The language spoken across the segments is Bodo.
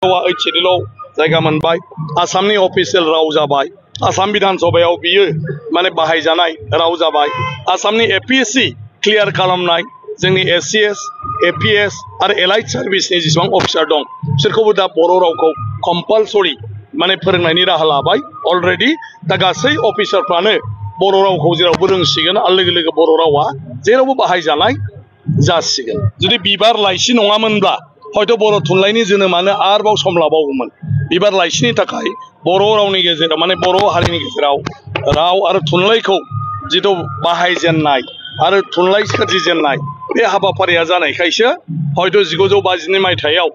ओइचएडीएल जायगा मोनबाय आसामनि अफिसियेल राव जाबाय आसाम विधान सभायाव बियो माने बाहायजानाय राव जाबाय आसामनि एपीएससी क्लियार खालामनाय जोंनि एससीएस एपीएस आरो एलाइड सार्भिसनि जेसेबां अफिसार दं बिसोरखौबो दा बर' रावखौ कम्पालसरि माने फोरोंनायनि राहा लाबाय अलरेडी दा गासै अफिसारफ्रानो बर' रावखौ जेरावबो रोंसिगोन आरो लोगो लोगो बर' रावा जेरावबो बाहायजानाय जासिगोन जुदि बिबार लाइसि नङामोनब्ला हयथ' बर' थुनलाइनि जोनोमानो आरोबाव सम लाबावगौमोन बिबार लाइसिनि थाखाय बर' रावनि गेजेराव माने बर' हारिनि गेजेराव राव आरो थुनलाइखौ जिथु बाहायजेननाय आरो थुनलाइ सोरजिजेननाय बे हाबाफारिया जानायखायसो हयथ' 1952 मायथाइयाव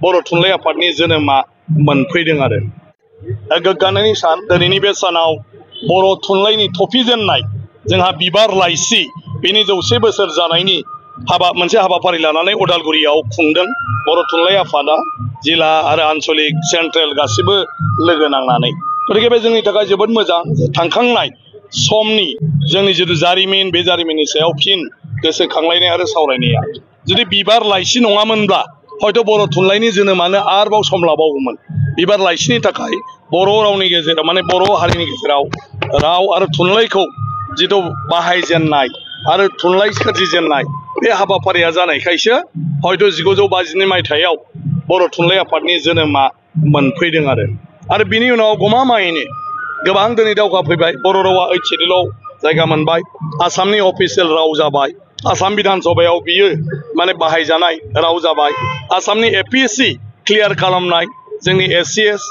बर' थुनलाइ आफादनि जोनोमा मोनफैदों आरो गोग्गानायनि सान दिनैनि बे सानाव बर' थुनलाइनि थफिजेननाय जोंहा बिबार लाइसि बेनि 100 बोसोर जानायनि मोनसे हाबाफारि लानानै उदालगुरियाव खुंदों बर' थुनलाइ आफादा जिल्ला आरो आन्चलिक सेन्ट्रेल गासिबो लोगो नांनानै गतिके बे जोंनि थाखाय जोबोद मोजां थांखांनाय समनि जोंनि जिथु जारिमिन बे जारिमिननि सायाव फिन गोसोखांलायनाय आरो सावरायनाया जुदि बिबार लाइसि नङामोनब्ला हयथ' बर' थुनलाइनि जोनोमानो आरोबाव सम लाबावगौमोन बिबार लाइसिनि थाखाय बर' रावनि गेजेराव माने बर' हारिनि गेजेराव राव आरो थुनलाइखौ जिथु बाहायजेननाय आरो थुनलाइ सोरजिजेननाय बे हाबाफारिया जानायखायसो हयथ' 1952 मायथाइयाव बर' थुनलाइ आफादनि जोनोमा मोनफैदों आरो बिनि उनाव गमामायैनो गोबां दिनै दावगा फैबाय बर' रावा ओइचएडीएल जायगा मोनबाय आसामनि अफिसियेल राव जाबाय आसाम विधान सभायाव बियो माने बाहायजानाय राव जाबाय आसामनि एपीएससी क्लियार खालामनाय जोंनि एससीएस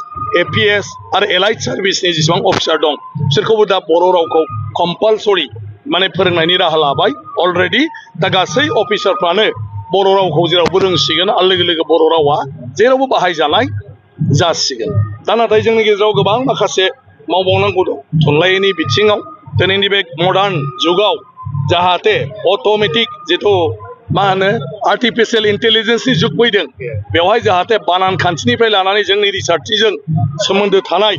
एपीएस आरो एलाइड सार्भिसनि जेसेबां अफिसार दं बिसोरखौबो दा बर' रावखौ कम्पालसरि माने फोरोंनायनि राहा लाबाय अलरेडी दा गासै अफिसारफ्रानो बर' रावखौ जेरावबो रोंसिगोन आरो लोगो लोगो बर' रावा जेरावबो बाहायजानाय जासिगोन दा नाथाय जोंनि गेजेराव गोबां माखासे मावबावनांगौ दं थुनलाइनि बिथिङाव दिनैनि बे मडार्न जुगाव जाहाथे अट'मेटिक जिथु मा होनो आर्टिफिशियेल इन्टेलिजेन्सनि जुग फैदों बेवहाय जाहाथे बानान खान्थिनिफ्राय लानानै जोंनि रिसार्चजों सोमोन्दो थानाय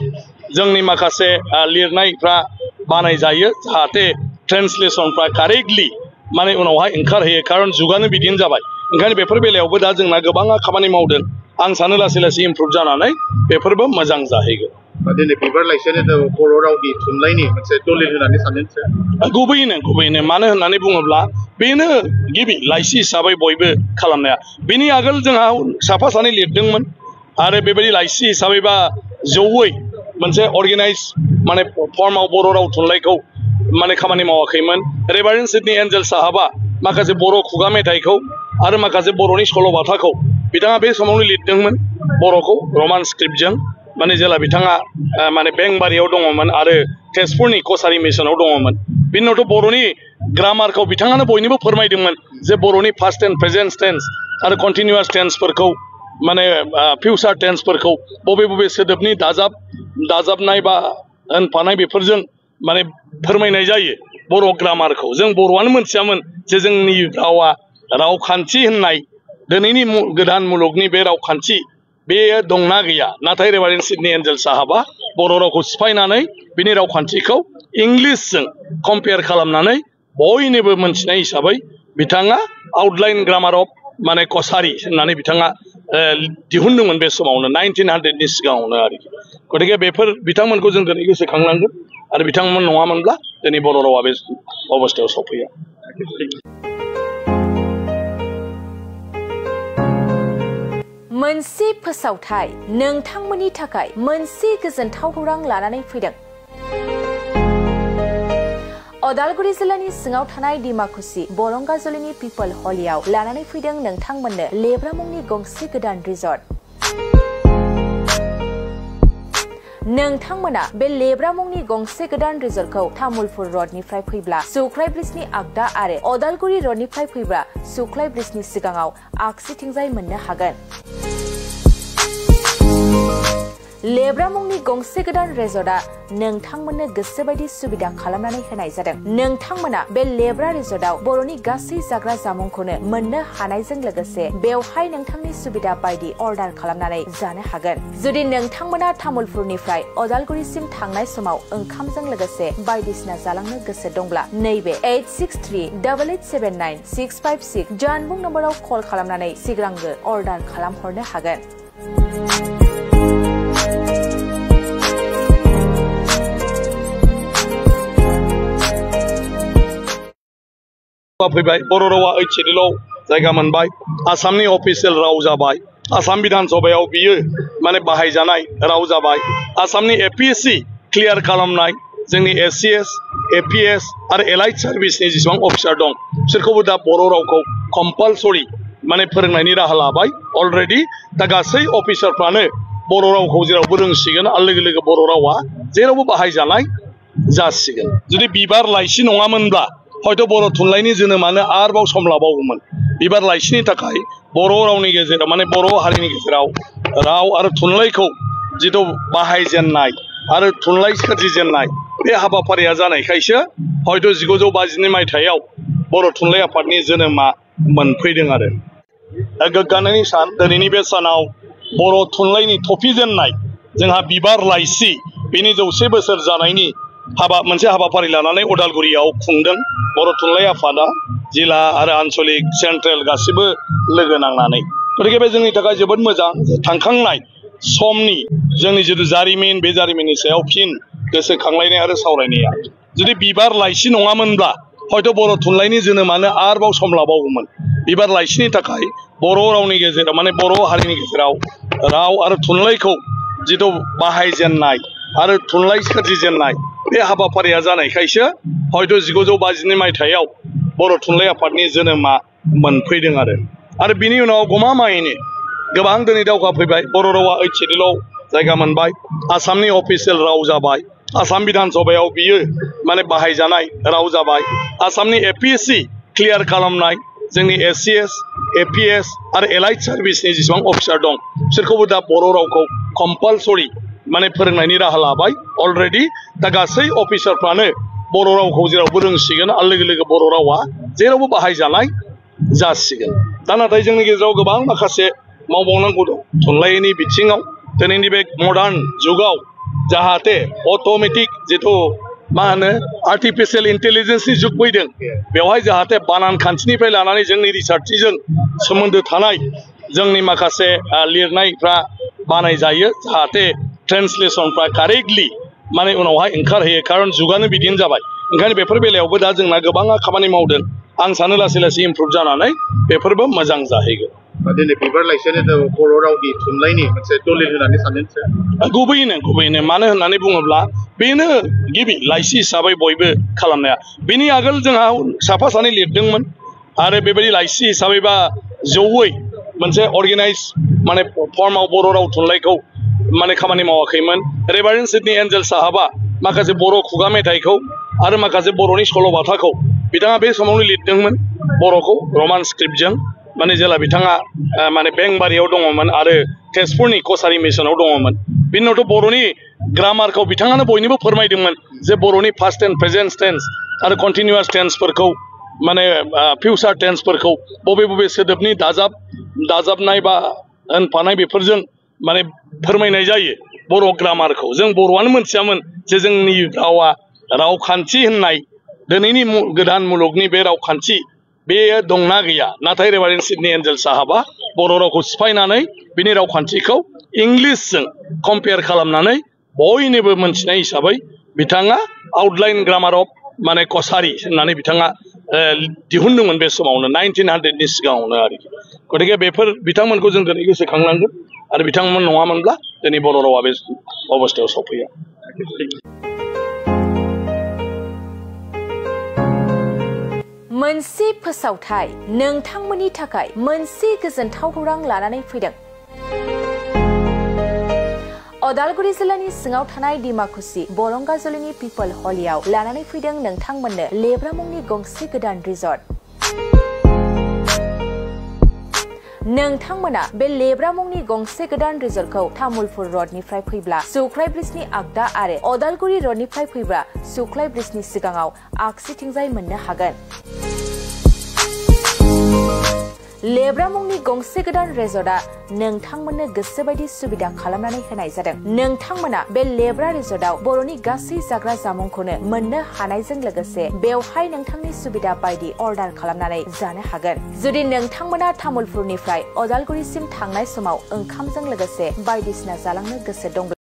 जोंनि माखासे लिरनायफ्रा बानायजायो जाहाथे ट्रेन्सलेसनफ्रा कारेक्टलि माने उनावहाय ओंखारहोयो खारन जुगानो बिदिनो जाबाय ओंखायनो बेफोर बेलायावबो दा जोंना गोबाङा खामानि मावदों आं सानो लासै लासै इमप्रुभ जानानै बेफोरबो मोजां जाहैगोन दिनै बिबार लाइसियानो बर' रावनि थुनलाइनि मोनसे दलिल होननानै सानदों गुबैयैनो मानो होननानै बुङोब्ला बेनो गिबि लाइसि हिसाबै बयबो खालामनाया बेनि आगोल जोंहा साफा सानै लिरदोंमोन आरो बेबायदि लाइसि हिसाबै बा जौयै मोनसे अर्गेनाइज माने फर्माव बर' राव थुनलाइखौ माने खामानि मावाखैमोन रेभारेन्ड सिडनी एन्जेल साहाबा माखासे बर' खुगा मेथाइखौ आरो माखासे बर'नि सल'बाथाखौ बिथाङा बे समावनो लिरदोंमोन बर'खौ रमान स्क्रिप्टजों माने जेला बिथाङा माने बेंबारियाव दङमोन आरो तेजपुरनि कसारि मिसनाव दङमोन बिनि उनावथ' बर'नि ग्रामारखौ बिथाङानो बयनोबो फोरमायदोंमोन जे बर'नि पास्ट टेन्स प्रेजेन्ट टेन्स आरो कन्टिनिउआस टेन्सफोरखौ माने फिउचार टेन्सफोरखौ बबे सोदोबनि दाजाबनाय बा होनफानाय बेफोरजों माने फोरमायनाय जायो बर' ग्रामारखौ जों बर'आनो मोनथियामोन जे जोंनि रावा रावखान्थि होननाय दिनैनि गोदान मुलुगनि बे रावखान्थि बेयो दंना गैया नाथाय रेभारेन्ड सिडनी एन्जेल साहाबा बर' रावखौ सिफायनानै बिनि रावखान्थिखौ इंलिसजों कम्पेयार खालामनानै बयनोबो मोनथिनाय हिसाबै बिथाङा आउटलाइन ग्रामार अफ माने कसारि होननानै बिथाङा दिहुनदोंमोन बे समावनो 1900नि सिगाङावनो आरोखि गतिके बेफोर बिथांमोनखौ जों दिनै गोसोखांनांगोन आरो बिथांमोन नङामोनब्ला दिनै बर' रावा बे अबस्थायाव सफैया मोनसे फोसावथाय नोंथांमोननि थाखाय मोनसे गोजोनथाव खौरां लानानै फैदों अदालगुरि जिल्लानि सिङाव थानाय डिमाकुसि बरंगाजुलिनि पिपल हलियाव लानानै फैदों नोंथांमोननो लेब्रा मुंनि गंसे गोदान रिजर्ट नोंथांमोना बे लेब्रा मुंनि गंसे गोदान रिजर्टखौ तामुलपुर रडनिफ्राय फैब्ला सुख्लाय ब्रिजनि आगदा आरो अदालगुरि रडनिफ्राय फैब्ला सुख्लाय ब्रिजनि सिगाङाव आगसिथिंजाय मोननो हागोन लेब्रा मुंनि गंसे गोदान रिजर्टआ नोंथांमोननो गोसोबायदि सुबिदा खालामनानै होनाय जादों नोंथांमोना बे लेब्रा रिजर्टआव बर'नि गासै जाग्रा जामुंखौनो मोननो हानायजों लोगोसे बेवहाय नोंथांनि सुबिदा बायदि अर्डार खालामनानै जानो हागोन जुदि नोंथांमोना तामुलपुरनिफ्राय अदालगुरिसिम थांनाय समाव ओंखामजों लोगोसे बायदिसिना जालांनो गोसो दंब्ला नैबे 8638879656 जानबुं नम्बराव कल खालामनानै सिगांग्रो अर्डार खालामहरनो हागोन फैबाय बर' रावा 8 शेड्यूलाव जायगा मोनबाय आसामनि अफिसियेल राव जाबाय आसाम विधान सभायाव बियो माने बाहायजानाय राव जाबाय आसामनि APSC क्लियार खालामनाय जोंनि SCS APS आरो एलाइड सार्भिसनि जेसेबां अफिसार दं बिसोरखौबो दा बर' रावखौ कम्पालसरि माने फोरोंनायनि राहा लाबाय अलरेडि दा गासै अफिसारफ्रानो बर' रावखौ जेरावबो रोंसिगोन आरो लोगो लोगो बर' रावा जेरावबो बाहायजानाय जासिगोन जुदि बिबार लाइसि नङामोनब्ला हयथ' बर' थुनलाइनि जोनोमानो आरोबाव सम लाबावगौमोन बिबार लाइसिनि थाखाय बर' रावनि गेजेराव माने बर' हारिनि गेजेराव राव आरो थुनलाइखौ जिथु बाहायजेननाय आरो थुनलाइ सोरजिजेननाय बे हाबाफारिया जानायखायसो हयथ' 1952 मायथाइयाव बर' थुनलाइ आफादनि जोनोमा मोनफैदों आरो गोग्गानायनि सान दिनैनि बे सानाव बर' थुनलाइनि थफिजेननाय जोंहा बिबार लाइसि बेनि 100 बोसोर जानायनि मोनसे हाबाफारि लानानै उदालगुरियाव खुंदों बर' थुनलाइ आफादा जिल्ला आरो आन्चलिक सेन्ट्रेल गासिबो लोगो नांनानै गतिके बे जोंनि थाखाय जोबोद मोजां थांखांनाय समनि जोंनि जिथु जारिमिन बे जारिमिननि सायाव फिन गोसोखांलायनाय आरो सावरायनाया जुदि बिबार लाइसि नङामोनब्ला हयथ' बर' थुनलाइनि जोनोमानो आरोबाव सम लाबावगौमोन बिबार लाइसिनि थाखाय बर' रावनि गेजेराव माने बर' हारिनि गेजेराव राव आरो थुनलाइखौ जिथु बाहायजेननाय आरो थुनलाइ सोरजिजेननाय बे हाबाफारिया जानायखायसो हयथ' 1952 मायथाइयाव बर' थुनलाइ आफादनि जोनोमा मोनफैदों आरो बिनि उनाव गमामायैनो गोबां दिनै दावगा फैबाय बर' रावा 8 शेड्यूलाव जायगा मोनबाय आसामनि अफिसियेल राव जाबाय आसाम विधान सभायाव बियो माने बाहायजानाय राव जाबाय आसामनि APSC क्लियार खालामनाय जोंनि SCS APS आरो एलाइड सार्भिसनि जेसेबां अफिसार दं बिसोरखौबो दा बर' रावखौ कम्पालसरि माने फोरोंनायनि राहा लाबाय अलरेडि दा गासै अफिसारफ्रानो बर' रावखौ जेरावबो रोंसिगोन आरो लोगो लोगो बर' रावा जेरावबो बाहायजानाय जासिगोन दा नाथाय जोंनि गेजेराव गोबां माखासे मावबावनांगौ दं थुनलाइनि बिथिङाव दिनैनि बे मडार्न जुगाव जाहाथे अट'मेटिक जिथु मा होनो आर्टिफिशियेल इन्टेलिजेन्सनि जुग फैदों बेवहाय जाहाथे बानान खान्थिनिफ्राय लानानै जोंनि रिसार्चजों सोमोन्दो थानाय जोंनि माखासे लिरनायफ्रा बानायजायो जाहाथे ट्रेन्सलेसनफ्रा कारेक्टलि माने उनावहाय ओंखारहोयो खारन जुगानो बिदिनो जाबाय ओंखायनो बेफोर बेलायावबो दा जोंना गोबाङा खामानि मावदों आं सानो लासै लासै इमप्रुभ जानानै बेफोरबो मोजां जाहैगोन दिनै बिबार लाइसियानो बर' रावनि थुनलाइनि मोनसे दलिल होननानै सानदों गुबैयैनो मानो होननानै बुङोब्ला बेनो गिबि लाइसि हिसाबै बयबो खालामनाया बेनि आगोल जोंहा साफा सानै लिरदोंमोन आरो बेबायदि लाइसि हिसाबै बा जौयै मोनसे अर्गेनाइज माने फर्माव बर' राव थुनलाइखौ माने खामानि मावाखैमोन रेभारेन्ड सिडनी एन्जेल साहाबा माखासे बर' खुगा मेथाइखौ आरो माखासे बर'नि सल'बाथाखौ बिथाङा बे समावनो लिरदोंमोन बर'खौ रमान स्क्रिप्टजों माने जेला बिथाङा माने बेंबारियाव दङमोन आरो तेजपुरनि कसारि मिसनाव दङमोन बिनि उनावथ' बर'नि ग्रामारखौ बिथाङानो बयनोबो फोरमायदोंमोन जे बर'नि पास्ट टेन्स प्रेजेन्ट टेन्स आरो कन्टिनिउआस टेन्सफोरखौ माने फिउचार टेन्सफोरखौ बबे सोदोबनि दाजाबनाय बा होनफानाय बेफोरजों माने फोरमायनाय जायो बर' ग्रामारखौ जों बर'आनो मोनथियामोन जे जोंनि रावा रावखान्थि होननाय दिनैनि गोदान मुलुगनि बे रावखान्थि बेयो दंना गैया नाथाय रेभारेन्ड सिडनी एन्जेल साहाबा बर' रावखौ सिफायनानै बिनि रावखान्थिखौ इंलिसजों कम्पेयार खालामनानै बयनोबो मोनथिनाय हिसाबै बिथाङा आउटलाइन ग्रामार अफ माने कसारि होननानै बिथाङा दिहुनदोंमोन बे समावनो 1900नि सिगाङावनो आरोखि गतिके बेफोर बिथांमोनखौ जों दिनै गोसोखांनांगोन आरो बिथांमोन नङामोनब्ला दिनै बर' रावा बे अबस्थायाव सफैया मोनसे फोसावथाय नोंथांमोननि थाखाय मोनसे गोजोनथाव खौरां लानानै फैदों अदालगुरि जिल्लानि सिङाव थानाय डिमाकुसि बरंगाजुलिनि पिपल हलियाव लानानै फैदों नोंथांमोननो लेब्रा मुंनि गंसे गोदान रिजर्ट नोंथांमोना बे लेब्रा मुंनि गंसे गोदान रिजर्टखौ तामुलपुर रडनिफ्राय फैब्ला सुख्लाय ब्रिजनि आगदा आरो अदालगुरि रडनिफ्राय फैब्ला सुख्लाय ब्रिजनि सिगाङाव आगसिथिंजाय मोननो हागोन लेब्रा मुंनि गंसे गोदान रिजर्टआ नोंथांमोननो गोसोबायदि सुबिदा खालामनानै होनाय जादों नोंथांमोना बे लेब्रा रिजर्टआव बर'नि गासै जाग्रा जामुंखौनो मोननो हानायजों लोगोसे बेवहाय नोंथांनि सुबिदा बायदि अर्डार खालामनानै जानो हागोन जुदि नोंथांमोना तामुलपुरनिफ्राय अदालगुरिसिम थांनाय समाव ओंखामजों लोगोसे बायदिसिना जालांनो गोसो दं